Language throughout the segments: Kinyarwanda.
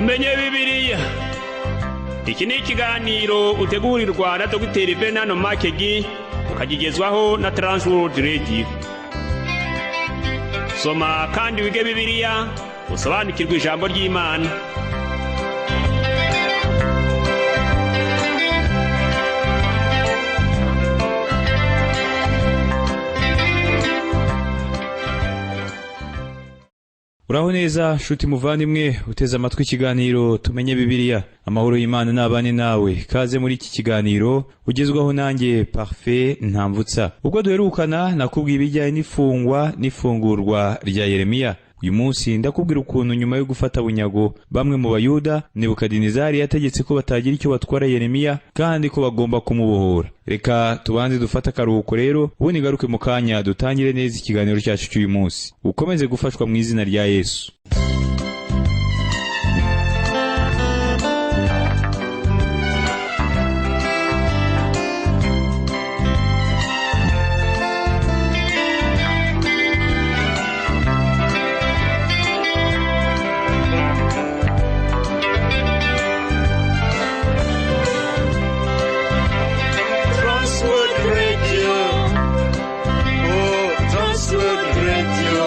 Tumenye Bibiliya. Iki ni ikiganiro utegurirwa na Dogiteri Bernard Makegi, ukagigezwaho na Transworld Radio. Soma kandi wige Bibiliya, usobanukirwe ijambo ry'Imana. Uraho neza nshuti muvandimwe uteze amatwi ikiganiro Tumenye Bibiliya. Amahoro y'Imana n'abane nawe. Kaze muri iki kiganiro ugezwaho nanjye Parfait Ntamvutsa. Ubwo duherukana nakubwiye ibijyanye n'ifungwa n'ifungurwa rya Yeremiya. Uyu munsi ndakubwira ukuntu nyuma yo gufata bunyago bamwe mu Bayuda, Nebukadinezari yategetse ko batagira icyo batwara Yeremiya kandi ko bagomba kumubohora. Reka tubanze dufate akaruhuko rero, ubundi ngaruke mu kanya dutangire neza ikiganiro cyacu cy'uyu munsi. Ukomeze gufashwa mu izina rya Yesu. Transworld Radio. Oh, Transworld Radio.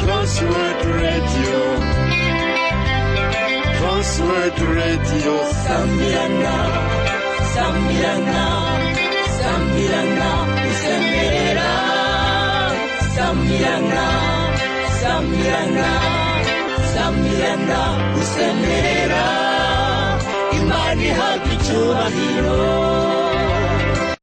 Transworld Radio. Transworld Radio. Sambirana, sambirana, sambirana, isemerera. Sambirana, sambirana, sambirana, isemerera. Imana ihabwa icyubahiro.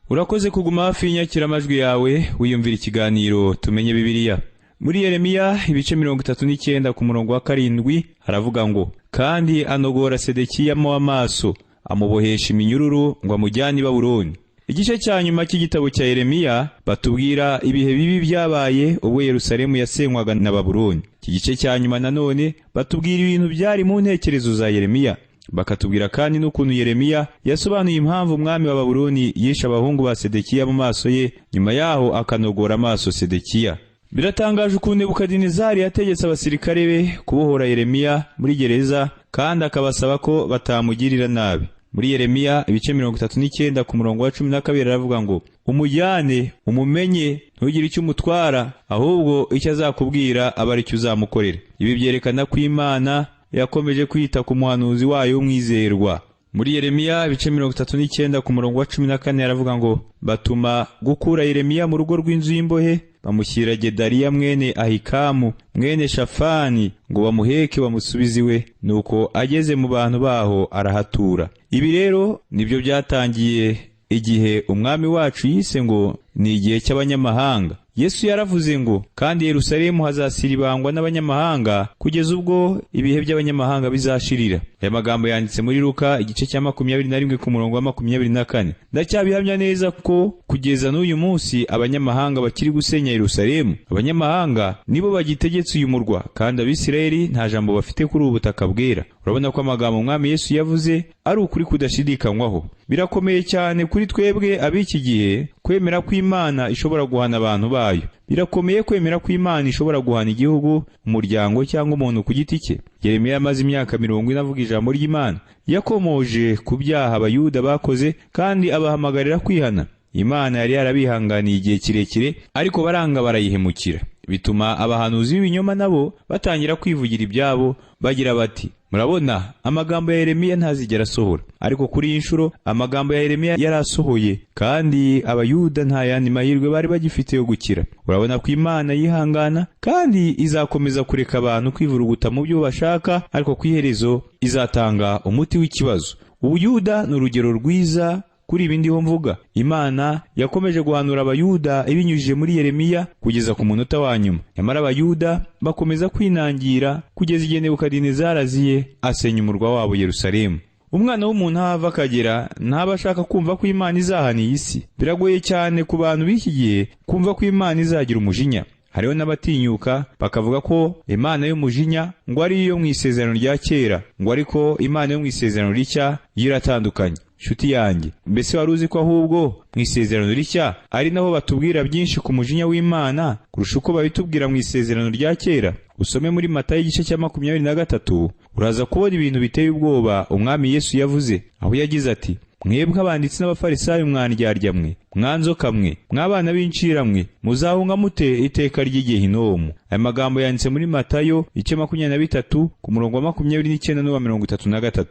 Urakoze kuguma hafi y'inyakiramajwi yawe wiyumvira ikiganiro Tumenye Bibiliya. Muri Yeremiya ibice 39 ku murongo wa 7 haravuga ngo: kandi anogora Sedekiya mo amaso, amubohesha iminyururu ngo amujyane i Babuloni. Igice cya nyuma cy'igitabo cya Yeremiya batubwira ibihe bibi byabaye ubwo Yerusalemu yasenywaga na Babuloni. Iki gice cya nyuma nanone batubwira ibintu byari mu ntekerezo za Yeremiya. Bakatubwira kandi n'ukuntu Yeremiya yasobanuye impamvu umwami wa Babuloni yishe abahungu ba Sedekiya mu maso ye, nyuma yaho akanogora amaso Sedekiya. Biratangaje ukuntu Nebukadinezari yategetse abasirikare be kubohora Yeremiya muri gereza kandi akabasaba ko batamugirira nabi. Muri Yeremiya ibice 39 ku murongo wa 12 aravuga ngo: umujyane, umumenye, ntugire icyo umutwara, ahubwo icyo azakubwira aba ari cyo uzamukorera. Ibi byerekana ko Imana yakomeje kwita ku muhanuzi wayo w'umwizerwa. Muri Yeremiya ibice 39 ku murongo wa 14 aravuga ngo: batuma gukura Yeremiya mu rugo rw'inzu y'imbohe, bamushyira Gedaliya mwene Ahikamu mwene Shafani ngo bamuheke bamusubize iwe. Nuko ageze mu bantu baho arahatura. Ibi rero nibyo byatangiye igihe umwami wacu yise ngo ni igihe cy'abanyamahanga. Yesu yaravuze ngo: kandi Yerusalemu hazasiribangwa n'abanyamahanga kugeza ubwo ibihe by'abanyamahanga bizashirira. Aya magambo yanditse muri Luka igice cya 21 ku murongo wa 24. Ndacyabihamya neza ko kugeza n'uyu munsi abanyamahanga bakiri gusenya Yerusalemu. Abanyamahanga nibo bagitegetse uyu murwa, kandi Abisirayeli nta jambo bafite kuri ubu butaka bwera. Urabona ko amagambo umwami Yesu yavuze ari ukuri kudashidikanywaho. Birakomeye cyane kuri twebwe ab'iki gihe kwemera ko Imana ishobora guhana abantu bayo. Birakomeye kwemera ko Imana ishobora guhana igihugu, umuryango cyangwa umuntu ku giti cye. Yeremiya yamaze imyaka 40 avuga ijambo ry'Imana. Yakomoje ku byaha Abayuda bakoze kandi abahamagarira kwihana. Imana yari yarabihanganiye igihe kirekire, ariko baranga barayihemukira. Bituma abahanuzi b'ibinyoma nabo batangira kwivugira ibyabo bagira bati: murabona amagambo ya Yeremiya ntazigera asohora. Ariko kuri iyi nshuro amagambo ya Yeremiya yarasohoye, kandi Abayuda nta yandi mahirwe bari bagifite yo gukira. Urabona ko Imana yihangana kandi izakomeza kureka abantu kwivuruguta mu byo bashaka, ariko ku iherezo izatanga umuti w'ikibazo. Ubuyuda ni urugero rwiza kuri ibi ndiho mvuga. Imana yakomeje guhanura Abayuda ibinyujije muri Yeremiya kugeza ku munota wa nyuma. Nyamara Abayuda bakomeza kwinangira kugeza igihe Nebukadinezari aziye asenya umurwa wabo Yerusalemu. Umwana w'umuntu aho ava akagera ntaba ashaka kumva ko Imana izahana iyi si. Biragoye cyane ku bantu b'iki gihe kumva ko Imana izagira umujinya. Hariho n'abatinyuka bakavuga ko Imana y'umujinya ngo ari iyo mu isezerano rya kera, ngo ariko Imana yo mu isezerano rishya yo iratandukanye. Nshuti yanjye, mbese wari uzi ko ahubwo mu isezerano rishya ari naho batubwira byinshi ku mujinya w'Imana kurusha uko babitubwira mu isezerano rya kera? Usome muri Matayo igice cya 23, uraza kubona ibintu biteye ubwoba Umwami Yesu yavuze, aho yagize ati: mwebwe abanditsi n'abafarisayo mwandyarya mwe, mwanzoka mwe, mwabana b'incira mwe, muzahunga mute iteka ry'igehinomu? Aya magambo yanditse muri Matayo igice 23 ku murongo wa 29 n'uwa 33.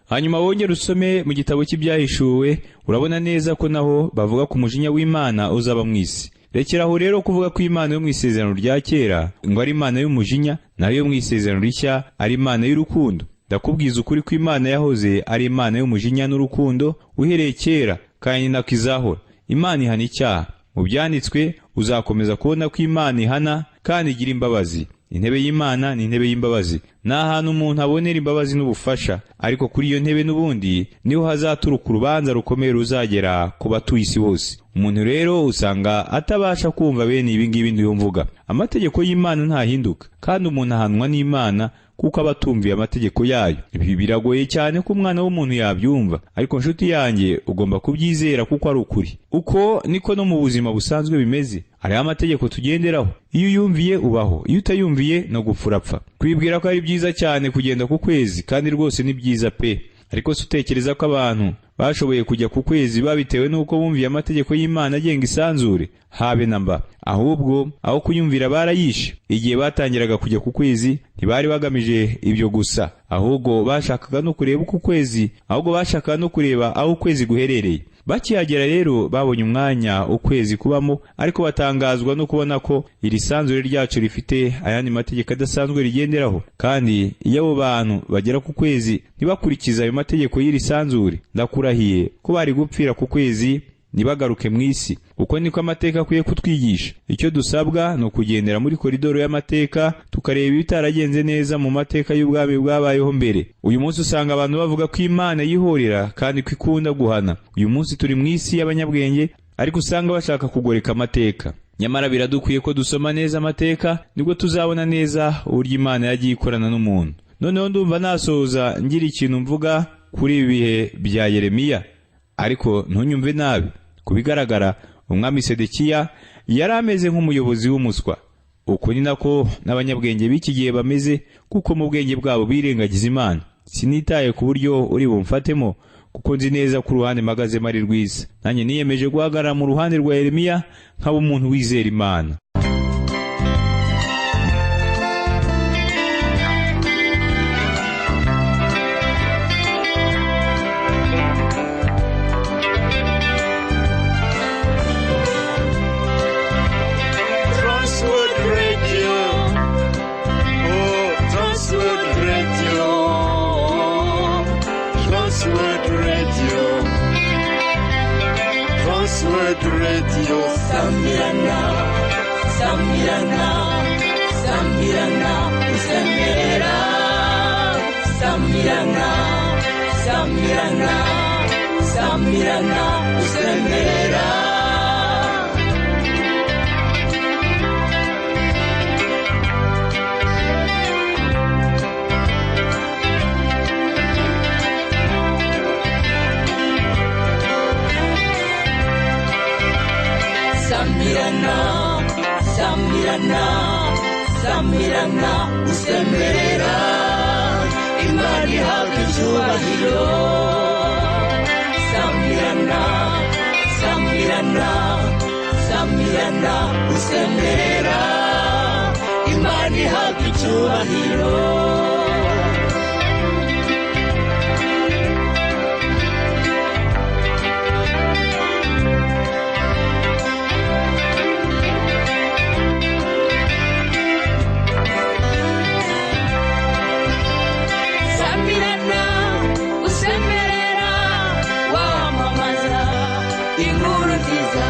Hanyuma wongere usome mu gitabo cy'Ibyahishuwe, urabona neza ko naho bavuga ku mujinya w'Imana uzaba mu isi. Rekeraho rero kuvuga ko Imana yo mu isezerano rya kera ngo ari Imana y'umujinya, nayo yo mu isezerano rishya ari Imana y'urukundo. Ndakubwiza ukuri ko Imana yahoze ari Imana y'umujinya n'urukundo uhereye kera, kandi nako izahora. Imana ihana icyaha. Mu byanditswe uzakomeza kubona ko Imana ihana kandi igira imbabazi. Intebe y'Imana ni intebe y'imbabazi, ni ahantu umuntu abonera imbabazi n'ubufasha, ariko kuri iyo ntebe n'ubundi niho hazaturuka urubanza rukomeye ruzagera ku batuye isi bose. Umuntu rero usanga atabasha kumva bene ibi ngibi ndiyo mvuga. Amategeko y'Imana ntahinduka, kandi umuntu ahanwa n'Imana kuko aba atumviye amategeko yayo. Ibi biragoye cyane ko umwana w'umuntu yabyumva, ariko nshuti yanjye ugomba kubyizera kuko ari ukuri. Uko niko no mu buzima busanzwe bimeze. Hariho amategeko tugenderaho, iyo uyumviye ubaho, iyo utayumviye no gupfa urapfa. Kwibwira ko ari byiza cyane kugenda ku kwezi, kandi rwose ni byiza pe, ariko se utekereza ko abantu bashoboye kujya ku kwezi babitewe n'uko bumviye amategeko y'Imana agenga isanzure? Habe na mba. Ahubwo aho kuyumvira barayishe. Igihe batangiraga kujya ku kwezi ntibari bagamije ibyo gusa, ahubwo bashakaga no kureba uko ukwezi, ahubwo bashakaga no kureba aho ukwezi guherereye. Bakihagera rero babonye umwanya ukwezi kubamo, ariko batangazwa no kubona ko iri sanzure ryacu rifite ayandi mategeko adasanzwe rigenderaho. Kandi iyo abo bantu bagera ku kwezi ntibakurikiza ayo mategeko y'iri sanzure, ndakurahiye ko bari gupfira ku kwezi ntibagaruke mu isi. Uko niko amateka akwiye kutwigisha. Icyo dusabwa ni ukugendera muri koridoro y'amateka, tukareba ibitaragenze neza mu mateka y'ubwami bwabayeho mbere. Uyu munsi usanga abantu bavuga ko Imana yihorera kandi ko ikunda guhana. Uyu munsi turi mu isi y'abanyabwenge, ariko usanga bashaka kugoreka amateka. Nyamara biradukwiye ko dusoma neza amateka, nibwo tuzabona neza uburyo Imana yagiye ikorana n'umuntu. Noneho ndumva nasoza ngira ikintu mvuga kuri ibi bihe bya Yeremiya, ariko ntunyumve nabi. Ku bigaragara umwami Sedekiya yari ameze nk'umuyobozi w'umuswa. Uko ni nako n'abanyabwenge b'iki gihe bameze, kuko mu bwenge bwabo birengagiza Imana. Sinitaye ku buryo uri bumfatemo, kuko nzi neza ko uruhande mpagazemo ari rwiza. Nanjye niyemeje guhagarara mu ruhande rwa Yeremiya nkaba umuntu wizera Imana. Transworld Radio. Oh, Transworld Radio. Transworld Radio. Transworld Radio. Sambirana, Sambirana, Sambirana, usemerera. Sambirana, Sambirana, Sambirana, usemerera. Sambirana, Sambirana, Sambirana, usemerera. Imana ihabwa icyubahiro. Sambirana, Sambirana, Sambirana, usemerera. Imana ihabwa icyubahiro. Sambirana, usemerera, wamamaza inkuru nziza.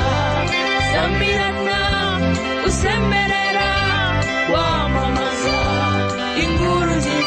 Sambirana, usemerera, wamamaza inkuru nziza.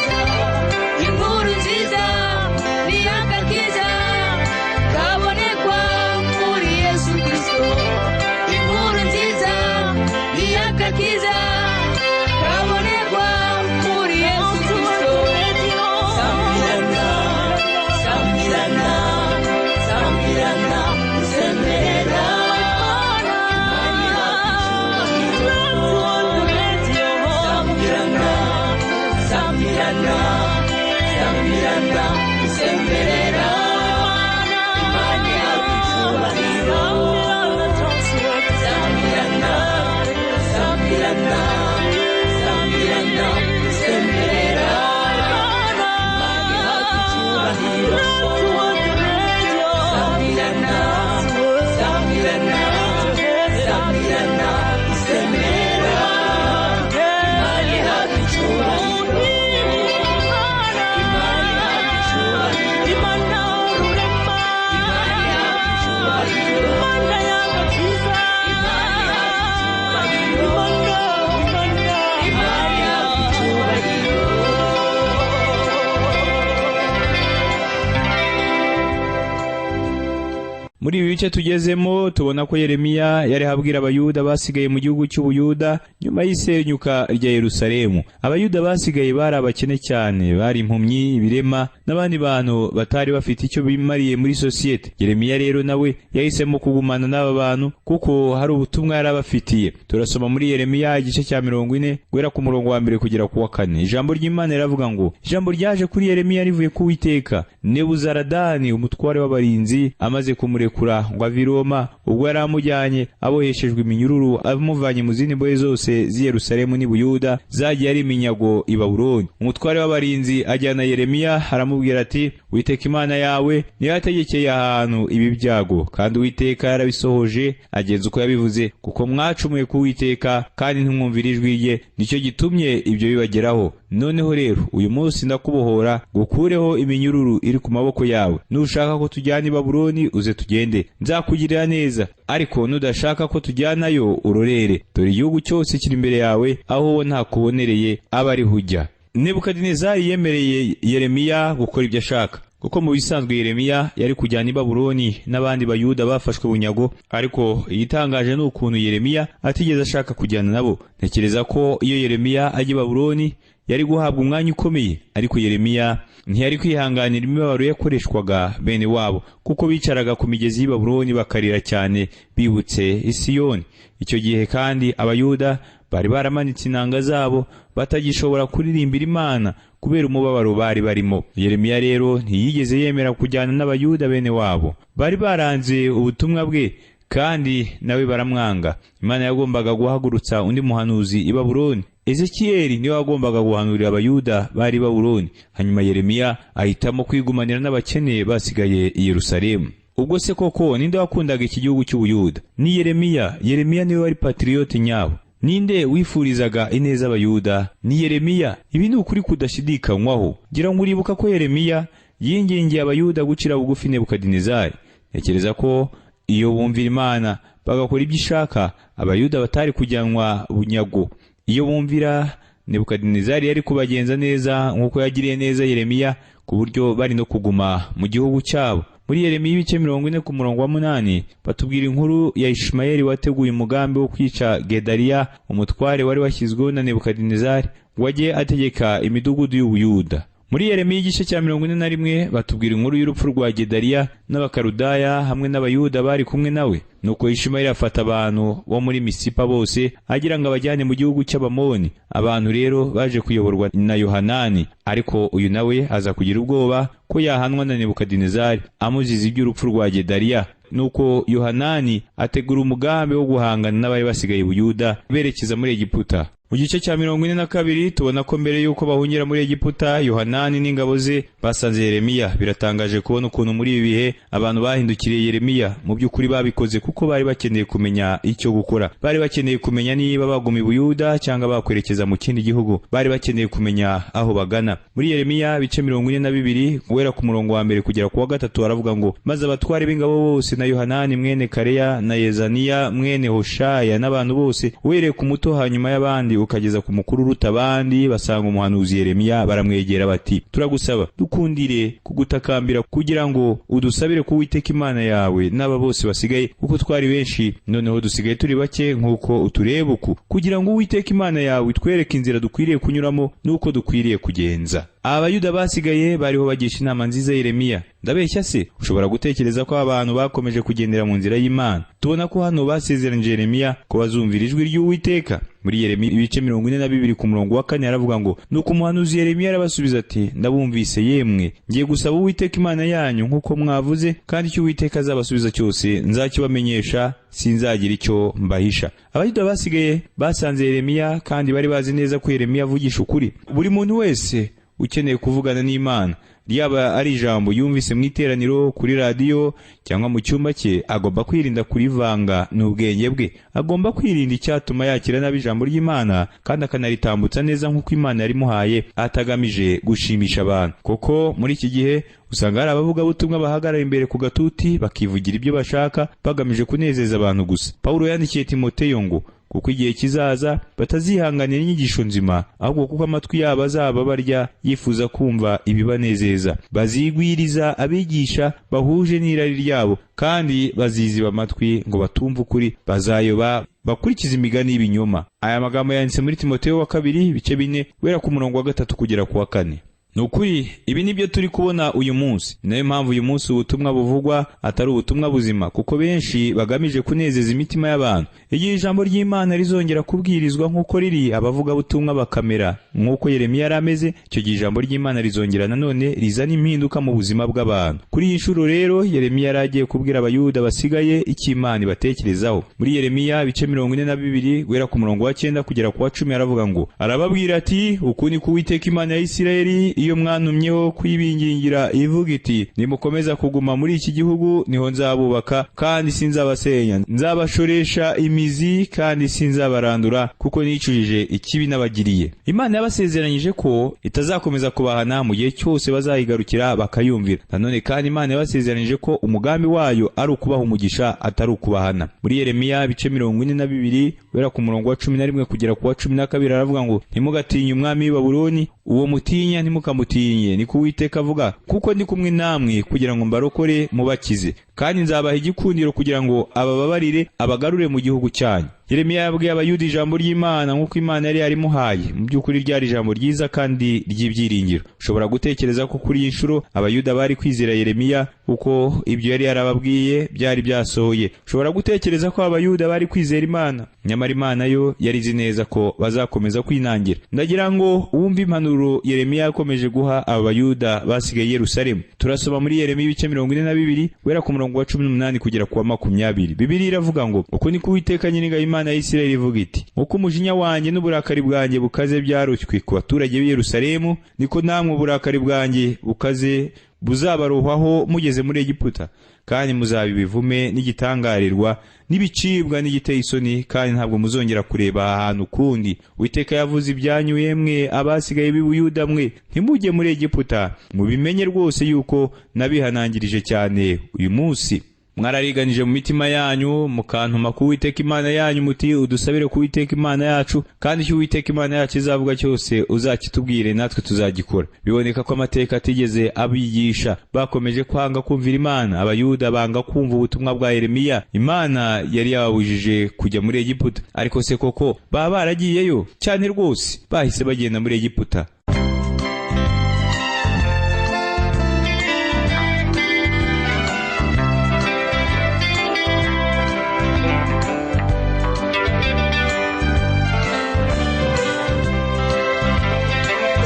Muri ibi bice tugezemo, tubona ko Yeremiya yari abwira Abayuda basigaye mu gihugu cy'Ubuyuda nyuma y'isenyuka rya Yerusalemu. Abayuda basigaye bari abakene cyane, bari impumyi, ibirema n'abandi bantu batari bafite icyo bimariye muri sosiyete. Yeremiya rero nawe yahisemo kugumana n'aba bantu kuko hari ubutumwa yari abafitiye. Turasoma muri Yeremiya igice cya 40, guhera ku murongo wa 1 kugera ku wa 4. Ijambo ry'Imana riravuga ngo: "Ijambo ryaje kuri Yeremiya rivuye ku Uwiteka, Nebuzaradani umutware w'abarinzi amaze kumurekura ngo ave i Roma, ubwo yari amujyanye aboheshejwe iminyururu, amuvanye mu zindi mbohe zose z'i Yerusalemu n'i Buyuda zagiye ari iminyago i Babuloni. Umutware w'abarinzi ajyana Yeremiya, aramubwira ati: Uwiteka Imana yawe niyo yategekeye ahantu ibi byago, kandi Uwiteka yarabisohoje agenza uko yabivuze, kuko mwacumuye ku Uwiteka kandi ntimwumvire ijwi rye, nicyo gitumye ibyo bibageraho. Noneho rero uyu munsi ndakubohora, ngukureho iminyururu iri ku maboko yawe. Nushaka ko tujyana i Babuloni, uze tugende, nzakugirira neza, ariko nudashaka ko tujyanayo, urorere. Dore igihugu cyose kiri imbere yawe, aho ubona hakubonereye abe ariho ujya." Nebukadinezari yemereye Yeremiya gukora ibyo ashaka, kuko mu bisanzwe Yeremiya yari kujyana i Babuloni n'abandi Bayuda bafashwe bunyago, ariko igitangaje ni ukuntu Yeremiya atigeze ashaka kujyana nabo. Ntekereza ko iyo Yeremiya ajya i Babuloni yari guhabwa umwanya ukomeye, ariko Yeremiya ntiyari kwihanganira imibabaro yakoreshwaga bene wabo, kuko bicaraga ku migezi y'i Babuloni bakarira cyane bibutse Isiyoni. Icyo gihe kandi Abayuda bari baramanitse inanga zabo, batagishobora kuririmbira Imana kubera umubabaro bari barimo. Yeremiya rero ntiyigeze yemera kujyana n'Abayuda bene wabo. Bari baranze ubutumwa bwe kandi nawe baramwanga. Imana yagombaga guhagurutsa undi muhanuzi i Babuloni. Ezekiyeli niwe wagombaga guhanurira Abayuda bari i Babuloni. Hanyuma Yeremiya ahitamo kwigumanira n'abakene basigaye i Yerusalemu. Ubwo se koko ninde wakundaga iki gihugu cy'Ubuyuda? Ni Yeremiya. Yeremiya niwe wari patriyote nyabo. Ninde wifurizaga ineza Abayuda? Ni Yeremiya. Ibi ni ukuri kudashidikanywaho. Gira ngo uribuka ko Yeremiya yingingiye Abayuda gucira bugufi Nebukadinezari. Ntekereza ko iyo bumvira Imana bagakora ibyo ishaka, Abayuda batari kujyanwa bunyago. Iyo bumvira Nebukadinezari, yari kubagenza neza nk'uko yagiriye neza Yeremiya, ku buryo bari no kuguma mu gihugu cyabo. Muri Yeremiya ibice 40 ku murongo wa 8, batubwira inkuru ya Ishimayeli wateguye umugambi wo kwica Gedaliya, umutware wari washyizweho na Nebukadinezari ngo ajye ategeka imidugudu y'Ubuyuda. Muri Yeremiya igice cya 41, batubwira inkuru y'urupfu rwa Gedaliya n'Abakarudaya hamwe n'Abayuda bari kumwe nawe. Nuko Ishimayeli afata abantu bo muri Misipa bose, agira ngo abajyane mu gihugu cy'Abamoni. Abantu rero baje kuyoborwa na Yohanani, ariko uyu nawe aza kugira ubwoba ko yahanwa na Nebukadinezari amuziza iby'urupfu rwa Gedaliya. Nuko Yohanani ategura umugambi wo guhangana n'abari basigaye Buyuda berekeza muri Egiputa. Mu gice cya 42, tubona ko mbere y'uko bahungira muri Egiputa, Yohanani n'ingabo ze basanze Yeremiya. Biratangaje kubona ukuntu muri ibi bihe abantu bahindukiriye Yeremiya. Mu by'ukuri babikoze kuko bari bakeneye kumenya icyo gukora. Bari bakeneye kumenya niba baguma i Buyuda cyangwa bakwerekeza mu kindi gihugu. Bari bakeneye kumenya aho bagana. Muri Yeremiya bice 42, guhera ku murongo wa 1 kugera ku wa 3, baravuga ngo: "Maze abatware b'ingabo bose na Yohanani mwene Kareya na Yezaniya mwene Hoshaya n'abantu bose, uhereye ku muto hanyuma y'abandi ukageza ku mukuru uruta abandi, basanga umuhanuzi Yeremiya, baramwegera bati: Turagusaba, dukundire kugutakambira kugira ngo udusabire ku Uwiteka Imana yawe n'aba bose basigaye, kuko twari benshi, noneho dusigaye turi bake nk'uko utureba uku, kugira ngo Uwiteka Imana yawe itwereke inzira dukwiriye kunyuramo n'uko dukwiriye kugenza." Abayuda basigaye bariho bagisha inama nziza Yeremiya. Ndabeshya se? Ushobora gutekereza ko abantu bakomeje kugendera mu nzira y'Imana. Tubona ko hano basezeranyije Yeremiya ko bazumvira ijwi ry'Uwiteka. Muri Yeremiya ibice 42 ku murongo wa 4, aravuga ngo: "Nuko umuhanuzi Yeremiya arabasubiza ati: Ndabumvise yemwe, ngiye gusaba Uwiteka Imana yanyu nk'uko mwavuze, kandi icyo Uwiteka azabasubiza cyose nzakibamenyesha, sinzagira icyo mbahisha." Abayuda basigaye basanze Yeremiya kandi bari bazi neza ko Yeremiya avugisha ukuri. Buri muntu wese ukeneye kuvugana n'Imana, ryaba ari ijambo yumvise mu iteraniro, kuri radiyo cyangwa mu cyumba cye, agomba kwirinda kurivanga n'ubwenge bwe. Agomba kwirinda icyatuma yakira nabi ijambo ry'Imana, kandi akanaritambutsa neza nk'uko Imana yarimuhaye, atagamije gushimisha abantu. Kuko muri iki gihe usanga hari abavugabutumwa bahagarara imbere ku gatuti bakivugira ibyo bashaka, bagamije kunezeza abantu gusa. Pawulo yandikiye Timoteyo ngo: Kuko igihe kizaza batazihanganira inyigisho nzima, ahubwo kuko amatwi yabo azaba barya yifuza kumva ibibanezeza. Bazigwiriza abigisha bahuje n'irari ryabo, kandi baziziba amatwi ngo batumve ukuri, bazayoba bakurikiza imigani y'ibinyoma. Aya magambo yanditse muri Timoteyo wa kabiri ibice 4 guhera ku murongo wa 3 kugera ku wa 4. Ni ukuri ibi nibyo turi kubona uyu munsi. Ni nayo mpamvu uyu munsi ubutumwa buvugwa atari ubutumwa buzima, kuko benshi bagamije kunezeza imitima y'abantu. Igihe ijambo ry'Imana rizongera kubwirizwa nk'uko riri, abavugabutumwa bakamera nk'uko Yeremiya yari ameze, icyo gihe ijambo ry'Imana rizongera nanone rizana impinduka mu buzima bw'abantu. Kuri iyi nshuro rero Yeremiya yari agiye kubwira Abayuda basigaye icyo Imana ibatekerezaho. Muri Yeremiya ibice 42 guhera ku murongo wa 9 kugera ku wa 10 aravuga ngo, arababwira ati, uku ni ko Uwiteka Imana ya Isirayeli iyo mwantumyeho kwibingingira ivuga iti, nimukomeza kuguma muri iki gihugu niho nzabubaka kandi sinzabasenya, nzabashoresha imizi kandi sinzabarandura, kuko nicujije ikibi nabagiriye. Imana yabasezeranyije ko itazakomeza kubahana mu gihe cyose bazayigarukira bakayumvira. Nanone kandi Imana yabasezeranyije ko umugambi wayo ari ukubaha umugisha atari ukubahana. Muri Yeremiya ibice 42 guhera ku murongo wa 11 kugera ku wa 12 aravuga ngo, ntimugatinye umwami w'i Babuloni, uwo mutinya ntimukamutinye, niko Uwiteka avuga, kuko ndi kumwe namwe kugira ngo mbarokore mubakize, kandi nzabaha igikundiro kugira ngo abababarire abagarure mu gihugu cyanyu. Yeremiya yabwiye Abayuda ijambo ry'Imana nk'uko Imana yari yarimuhaye. Mu by'ukuri ryari ijambo ryiza kandi ry'ibyiringiro. Ushobora gutekereza ko kuri iyi nshuro Abayuda bari kwizera Yeremiya kuko ibyo yari yarababwiye byari byasohoye. Ushobora gutekereza ko Abayuda bari kwizera Imana, nyamara Imana yo yari izi neza ko bazakomeza kwinangira. Ndagira ngo wumve impanuro Yeremiya yakomeje guha Abayuda basigaye i Yerusalemu. Turasoma muri Yeremiya ibice 42 guhera ku murongo wa 18 kugera ku wa 20. Bibiliya iravuga ngo, uku niko Uwiteka Nyiringabo Imana ya Isirayeli ivuga iti, uko umujinya wanjye n'uburakari bwanjye bukaze byarushywe ku baturage b'i Yerusalemu, niko namwe uburakari bwanjye bukaze buzabarohwaho mugeze muri Egiputa, kandi muzaba ibivume n'igitangarirwa n'ibicibwa n'igiteye isoni, kandi ntabwo muzongera kureba ahantu ukundi. Uwiteka yavuze ibyanyu, yemwe abasigaye b'i Buyuda mwe, ntimujye muri Egiputa. Mubimenye rwose yuko nabihanangirije cyane uyu munsi. Mwarariganije mu mitima yanyu mukantuma ku Uwiteka Imana yanyu muti, udusabire ku Uwiteka Imana yacu, kandi icyo Uwiteka Imana yacu izavuga cyose uzakitubwire natwe tuzagikora. Biboneka ko amateka atigeze abigisha. Bakomeje kwanga kumvira Imana. Abayuda banga kumva ubutumwa bwa Yeremiya. Imana yari yababujije kujya muri Egiputa, ariko se koko baba baragiyeyo? Cyane rwose, bahise bagenda muri Egiputa.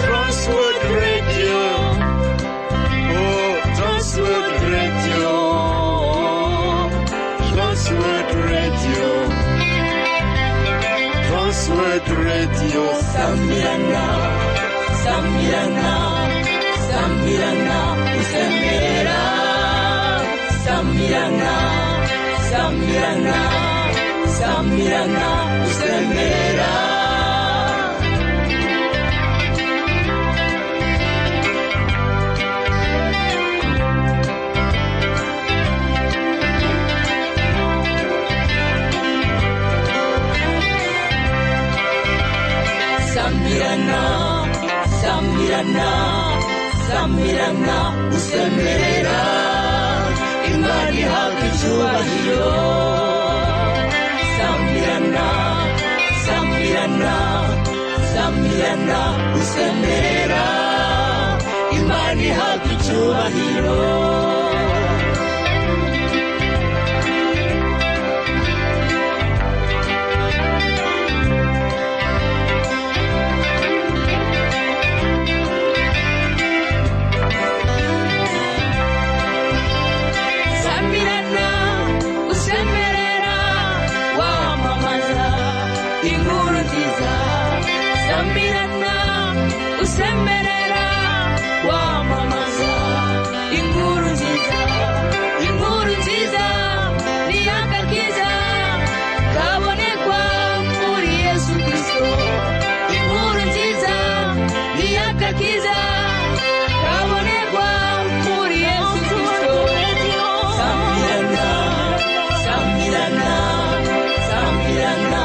Transworld Radio. Oh, Transworld Radio. Transworld Radio. Transworld Radio. Samirana, Samirana, Samirana, usemerera. Samirana, Samirana, Samirana, usemerera. Samirana, Samirana, Samirana, usemerera. Imana ihabwa icyubahiro. Samirana, Samirana, Samirana, usemerera. Imana ihabwa icyubahiro. Samirana, usemerera, wamamaza inkuru nziza. Samirana, usemerera, wamamaza inkuru nziza. Inkuru nziza ni agakiza kabonekwa muri Yesu Kristo. Inkuru nziza ni agakiza kabonekwa muri Yesu Kristo. Samirana, Samirana, Samirana,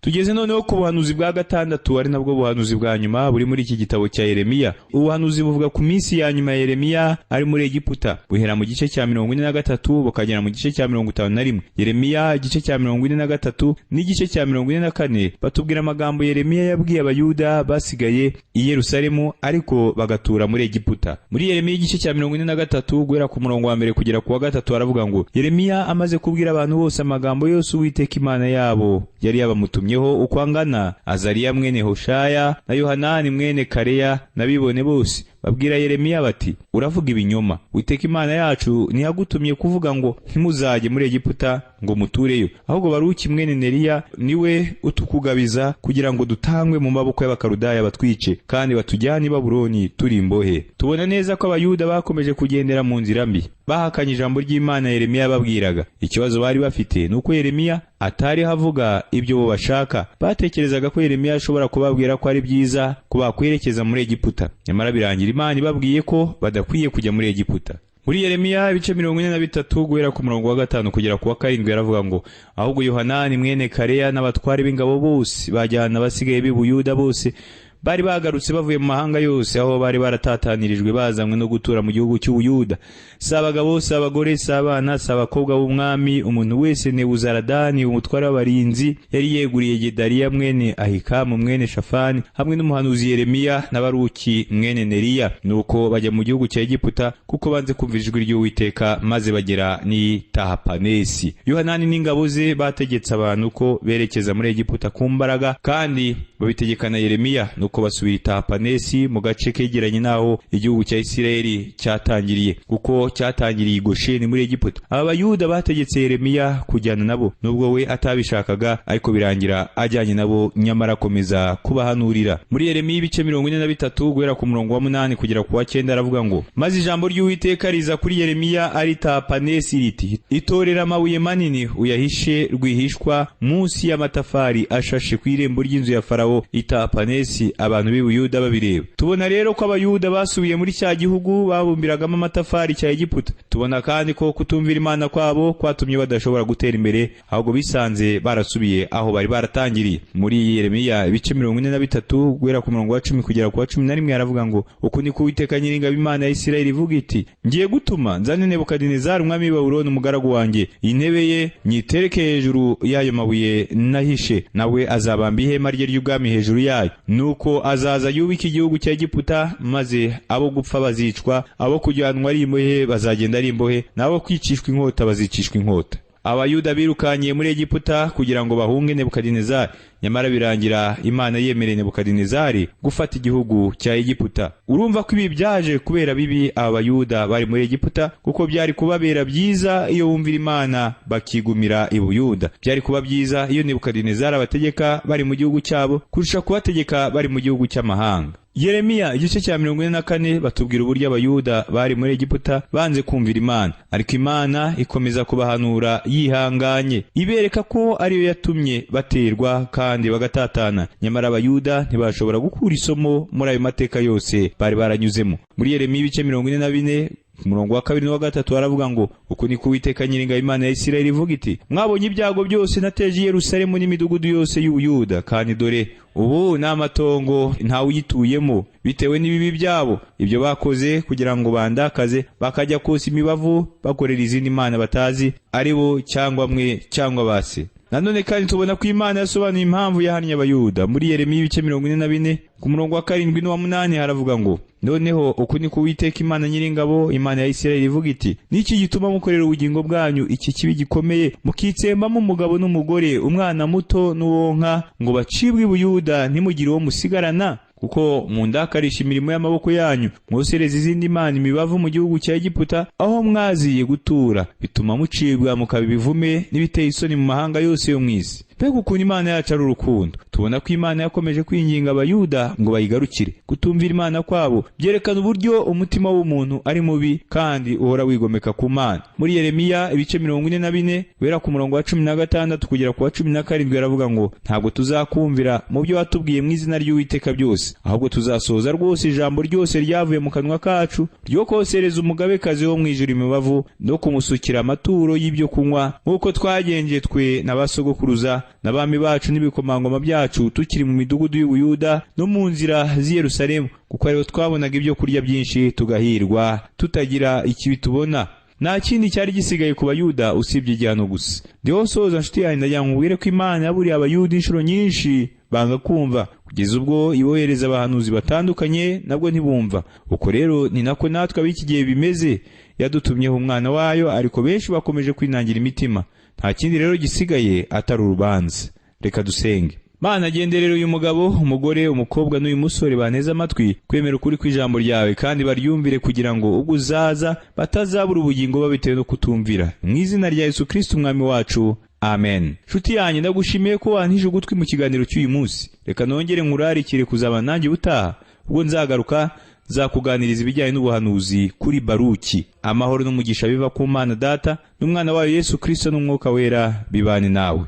Tugeze noneho ku buhanuzi bwa gatandatu, ari nabwo buhanuzi bwa nyuma buri muri iki gitabo cya Yeremiya. Ubuhanuzi buvuga ku minsi ya nyuma ya Yeremiya ari muri Egiputa, buhera mu gice cya 43 bukagera mu gice cya 51. Yeremiya igice cya 43 n'igice cya 44 batubwira amagambo Yeremiya yabwiye Abayuda basigaye i Yerusalemu ariko bagatura muri Egiputa. Muri Yeremiya igice cya 43 guhera ku murongo wa mbere kugera ku wa gatatu haravuga ngo: Yeremiya amaze kubwira abantu bose amagambo yose Uwiteka Imana yabo yari yabamutumyeho uko angana, Azariya mwene Hoshaya na Yohanani mwene Kareya n'abibone bose babwira Yeremiya bati: uravuga ibinyoma, Uwiteka Imana yacu ntiyagutumye kuvuga ngo ntimuzajye muri Egiputa ngo mutureyo, ahubwo Baruki mwene Neriya niwe utukugabiza kugira ngo dutangwe mu maboko y'Abakaludaya batwice kandi batujyane i Babuloni turi imbohe. Tubona neza ko Abayuda bakomeje kugendera mu nzira mbi, bahakanye ijambo ry'Imana Yeremiya yababwiraga. Ikibazo bari bafite ni uko Yeremiya atariho avuga ibyo bo bashaka. Batekerezaga ko Yeremiya ashobora kubabwira ko ari byiza ko bakwerekeza muri Egiputa, nyamara birangira Imana ibabwiye ko badakwiye kujya muri Egiputa. Muri Yeremiya ibice 43 guhera ku murongo wa 5 kugera ku wa 7 yaravuga ngo: ahubwo Yohanani mwene Kareya n'abatware b'ingabo bose bajyana abasigaye b'i Buyuda bose bari bagarutse bavuye mu mahanga yose aho bari baratatanirijwe bazanywe no gutura mu gihugu cy'Ubuyuda, si abagabo, si abagore, si abana, si abakobwa b'umwami, umuntu wese Nebuzaradani umutware w'abarinzi yari yeguriye Gedaliya mwene Ahikamu mwene Shafani hamwe n'umuhanuzi Yeremiya na Baruki mwene Neriya. Nuko bajya mu gihugu cya Egiputa kuko banze kumva ijwi ry'Uwiteka, maze bagera n'i Tahapanesi. Yohanani n'ingabo ze bategetse abantu ko berekeza muri Egiputa ku mbaraga, kandi babitegekana Yeremiya. Nuko basubira i Tahapanesi mu gace kegeranye n'aho igihugu cya Isirayeli cyatangiriye, kuko cyatangiriye i Gosheni muri Egiputa. Aba Bayuda bategetse Yeremiya kujyana nabo nubwo we atabishakaga, ariko birangira ajyanye nabo, nyamara akomeza kubahanurira. Muri Yeremiya ibice 43 guhera ku murongo wa 8 kugera ku wa 9 aravuga ngo: maze ijambo ry'Uwiteka riza kuri Yeremiya ari Tahapanesi riti: itorera amabuye manini uyahishe rwihishwa munsi y'amatafari ashashe ku irembo ry'inzu ya Farawo i Tahapanesi, abantu b'i Buyuda babireba. Tubona rero ko Abayuda basubiye muri cya gihugu babumbiragamo amatafari cya Egiputa. Tubona kandi ko kutumvira Imana kwabo kwatumye badashobora gutera imbere, ahubwo bisanze barasubiye aho bari baratangiriye. Muri Yeremiya ibice 43 guhera ku murongo wa 10 kugera ku wa 11 aravuga ngo: uku niko Uwiteka Nyiringabo Imana ya Isirayeli ivuga iti: ngiye gutuma nzane Nebukadinezari umwami w'i Babuloni umugaragu wanjye, intebe ye nyitereke hejuru y'ayo mabuye nahishe, nawe azabamba ihema rye ry'ubwami hejuru yayo. Nuko azaza yubika igihugu cya Egiputa, maze abo gupfa bazicwa, abo kujyanwa ari imbohe bazagenda ari imbohe, n'abo kwicishwa inkota bazicishwa inkota. Abayuda birukanyiye muri Egiputa kugira ngo bahunge Nebukadinezari, nyamara birangira Imana yemereye Nebukadinezari gufata igihugu cya Egiputa. Urumva ko ibi byaje kubera bibi aba Bayuda bari muri Egiputa, kuko byari kubabera byiza iyo bumvira Imana bakigumira i Buyuda. Byari kuba byiza iyo Nebukadinezari abategeka bari mu gihugu cyabo kurusha kubategeka bari mu gihugu cy'amahanga. Yeremiya igice cya 44 batubwira uburyo Abayuda bari muri Egiputa banze kumvira Imana, ariko Imana ikomeza kubahanura yihanganye, ibereka ko ariyo yatumye baterwa kandi bagatatana. Nyamara Abayuda ntibashobora gukura isomo muri ayo mateka yose bari baranyuzemo. Muri Yeremiya ibice 44 ku murongo wa 2 n'uwa 3 baravuga ngo: uku niko Uwiteka Nyiringabo Imana ya Isirayeli ivuga iti: mwabonye ibyago byose nateje i Yerusalemu n'imidugudu yose y'Ubuyuda, kandi dore ubu ni amatongo, ntawe uyituyemo, bitewe n'ibibi byabo, ibyo bakoze kugira ngo bandakaze, bakajya kosa imibavu bakorera izindi mana batazi, ari bo cyangwa mwe cyangwa base. Nanone kandi tubona ko Imana yasobanuye impamvu yahannye Abayuda. Muri Yeremiya ibice 44 ku murongo wa 7 n'uwa 8 haravuga ngo: noneho uku niko Uwiteka Imana Nyiringabo Imana ya Isirayeli ivuga iti: niki gituma mukorera ubugingo bwanyu iki kibi gikomeye, mukitsembamo umugabo n'umugore, umwana muto n'uwonka, ngo bacibwe i Buyuda, ntimugire uwo musigarana? Kuko mundakarisha imirimo y'amaboko yanyu, mwosereza izindi mana imibavu mu gihugu cya Egiputa aho mwaziye gutura, bituma mucibwa mukaba ibivume n'ibiteye isoni mu mahanga yose yo mu isi. Mbega ukuntu Imana yacu ari urukundo! Tubona ko Imana yakomeje kwinginga Abayuda ngo bayigarukire. Kutumvira Imana kwabo byerekana uburyo umutima w'umuntu ari mubi kandi uhora wigomeka ku Mana. Muri Yeremiya ibice 44 guhera ku murongo wa 16 kugera ku wa 17 aravuga ngo: ntabwo tuzakumvira mu byo watubwiye mu izina ry'Uwiteka byose, ahubwo tuzasohoza rwose ijambo ryose ryavuye mu kanwa kacu ryo kosereza umugabekazi wo mu ijuru imibavu no kumusukira amaturo y'ibyo kunywa, nk'uko twagenje twe na ba sogokuruza. n'abami bacu n'ibikomangoma byacu, tukiri mu midugudu y'Ubuyuda no mu nzira z'i Yerusalemu, kuko ariho twabonaga ibyo kurya byinshi tugahirwa, tutagira ikibi tubona. Nta kindi cyari gisigaye ku Bayuda usibye igihano gusa. Ndiho soza, nshuti yanjye, ndagira ngo nkubwire ko Imana yaburiye Abayuda inshuro nyinshi banga kumva, kugeza ubwo ibohereza abahanuzi batandukanye, nabwo ntibumva. Uko rero ni nako natwe ab'iki gihe bimeze. Yadutumyeho umwana wayo, ariko benshi bakomeje kwinangira imitima. Nta kindi rero gisigaye atari urubanza. Reka dusenge. Mana, genderera uyu mugabo, umugore, umukobwa n'uyu musore banteze amatwi kwemera ukuri kw'ijambo ryawe kandi baryumvire, kugira ngo ubwo uzaza batazabura ubugingo babitewe no kutumvira. Mu izina rya Yesu Kristo Umwami wacu, amen. Nshuti yanjye, ndagushimiye ko wantije ugutwi mu kiganiro cy'uyu munsi. Reka nongere nkurarikire kuzaba nanjye ubutaha. Ubwo nzagaruka, nzakuganiriza ibijyanye n'ubuhanuzi kuri Baruki. Amahoro n'umugisha biva ku Mana Data n'umwana wayo Yesu Kristo n'Umwuka Wera bibane nawe.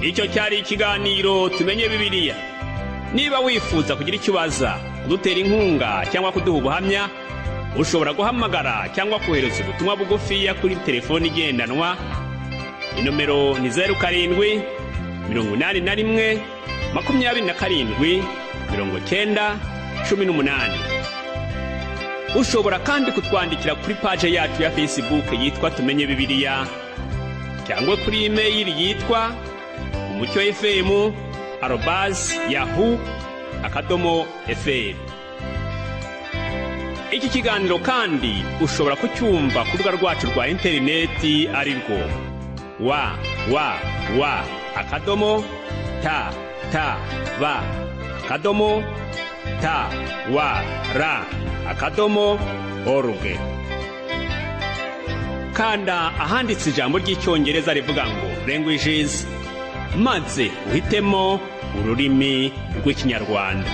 Icyo cyari ikiganiro Tumenye Bibiliya. Niba wifuza kugira icyo ubaza, kudutera inkunga cyangwa kuduha ubuhamya, ushobora guhamagara cyangwa kohereza ubutumwa bugufiya kuri telefoni igendanwa. Inomero ni 0781 27 90 18. Ushobora kandi kutwandikira kuri paje yacu ya Facebook yitwa Tumenye Bibiliya, cyangwa kuri imeyili yitwa umucyofm@yahoo.fr. Iki kiganiro kandi ushobora kucyumva ku rubuga rwacu rwa interineti, ari rwo www.ttb.twr.org. Kanda ahanditse ijambo ry'Icyongereza rivuga ngo "Languages", maze uhitemo ururimi rw'Ikinyarwanda.